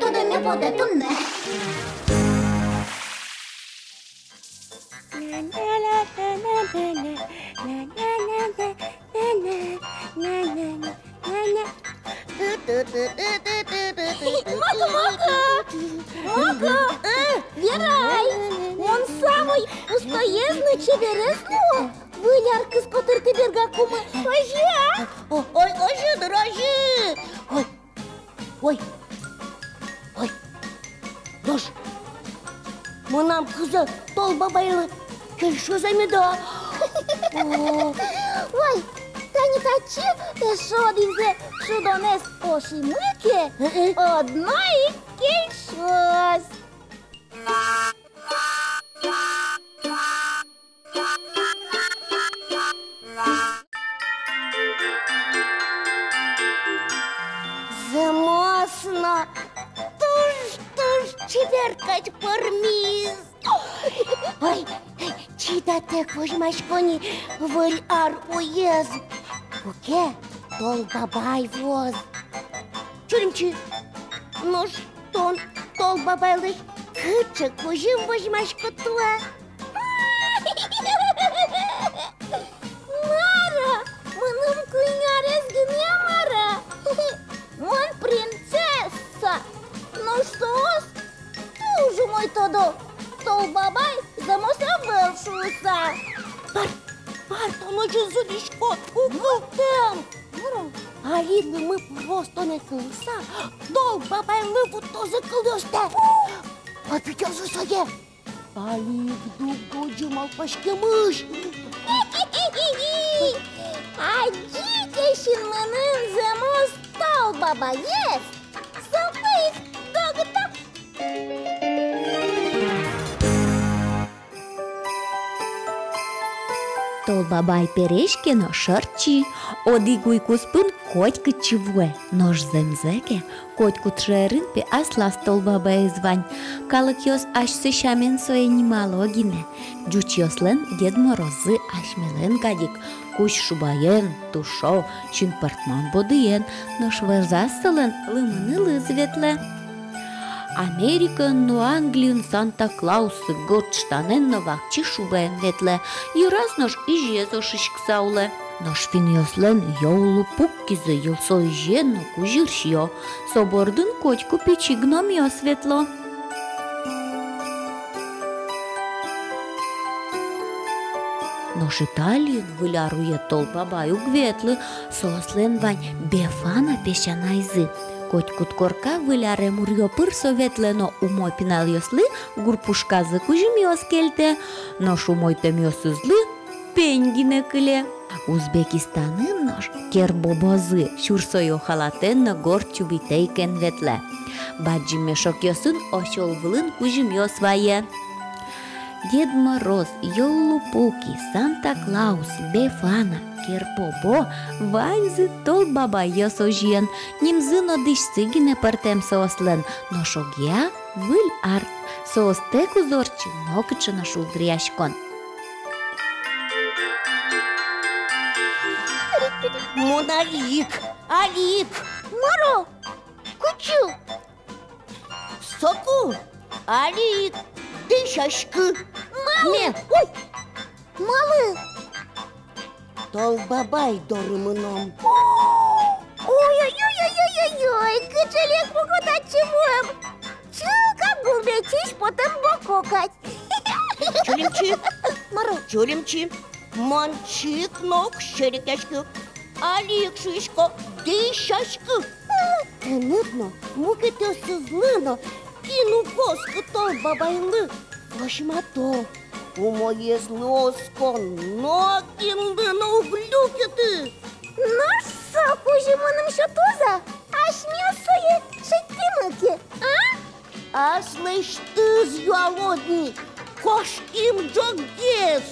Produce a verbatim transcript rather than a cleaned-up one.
Тодыны потэ туннэ. Мака, Мака! Мака! Э? Верай! Мон самой устоез но чеберез луо. Выль ар кыз котыртӥ бергакумы. Озьы-а? О, ой, озьы дыр, озьы! Ой, ой, ой. Нош мынам кызэ Тол бабайлы кельшоз-а меда? О. Ой, тани татчы эшшо одӥгзэ шудонэз ошимы ке, э-э, одно ик кельшоз. Зэмос но туж-туж чебер кадь пӧрмиз. Ой, чидатэк возьмасько ни Выль ар уез. Куке Тол бабай вуоз. Чуримчи, нош тон Тол бабайлэсь кыӵе кузьым возьмаськод-а? Мар-а, мыным куинь арес гинэ, мар-а? Мон принцесса. Нош соос туж умой тодо, Тол бабай зэмос ӧвӧл шуыса. Мар, мар тон озьы зудӥськод? Уг-уг. Али лымы пыроз тонэ кылыса Тол бабайлы вуттозы кылъёстэ. О, витёзы сое. Али ик дугдозы малпаськемысь. Адӟи ке син мыным зэмос Тол бабаез, соку ик дугдо. Тол бабай пересь ке но, шырчи, одӥг уй куспын котькытчы вуэ. Нош зэмзэ ке, котькуд шаерын, пе, аслаз Тол бабаез вань. Калыкъёс асьсэ сямен сое нимало гинэ. Ӟучъёслэн Дед Мороззы асьмелэн кадь ик: кузь шубаен, тушо, синпӧртман бодыен, нош вӧзаз солэн лымы нылыз ветлэ. Америкаын но Англиын Санта-Клауссы горд штанэн но вакчи шубаен ветлэ, йыраз нош изьыез ошиськыса улэ. Нош финнъёслэн йӧулупуккизы йылсо изьыен но кузьырсиё, со бордын котьку пичи гномъёс ветло. Нош Италиын Выль ар уе Тол бабай уг ветлы, соослэн вань Бефана песянайзы. Котькуд корка Выль аре муръё пыр со ветлэ но умой пиналъёслы гур пушказы кузьымъёс кельтэ, нош умойтэмъёсызлы пень гинэ кыле. Узбекистанын нош Кербобозы сюрсоё халатэн но горд чубитейкаен ветлэ. Бадӟым мешокъёсын осёл вылын кузьымъёс вае. Дед Мороз, Йоулупуки, Санта-Клаус, Бефана, Кербобо — ваньзы Тол бабайёс озьыен. Нимзы но дӥсьсы гинэ пӧртэм соослэн, нош огъя — Выль ар. Соостэк уз ортчы нокыӵе но шулдыръяськон. Мон али ик, али ик. Мар-о? Кытчы? Соку али ик дӥсяськы. Малы? Ме. Ой! Малы? Тол бабай доры мыном. Ой-ой-ой-ой-ой-ой! Кыӵе лек пукотатчы вуэм! Чылкак гулбечысь потэм боко кадь. Чуримчи. Мар-о? Чуримчи. Мон чик но уг серекъяськы. Али ик шуисько: дӥсяськы. Тыныд но, мукетъёсызлы но, кин уг оскы Тол бабайлы, возьмато. Умоезлы оскон нокинлы но уг люкеты. Нош со кузьым мыным сётоз-а, асьмеос сое шедьтӥмы ке, а? Аслэсьтыз юалод ни, кошким ӝоггес.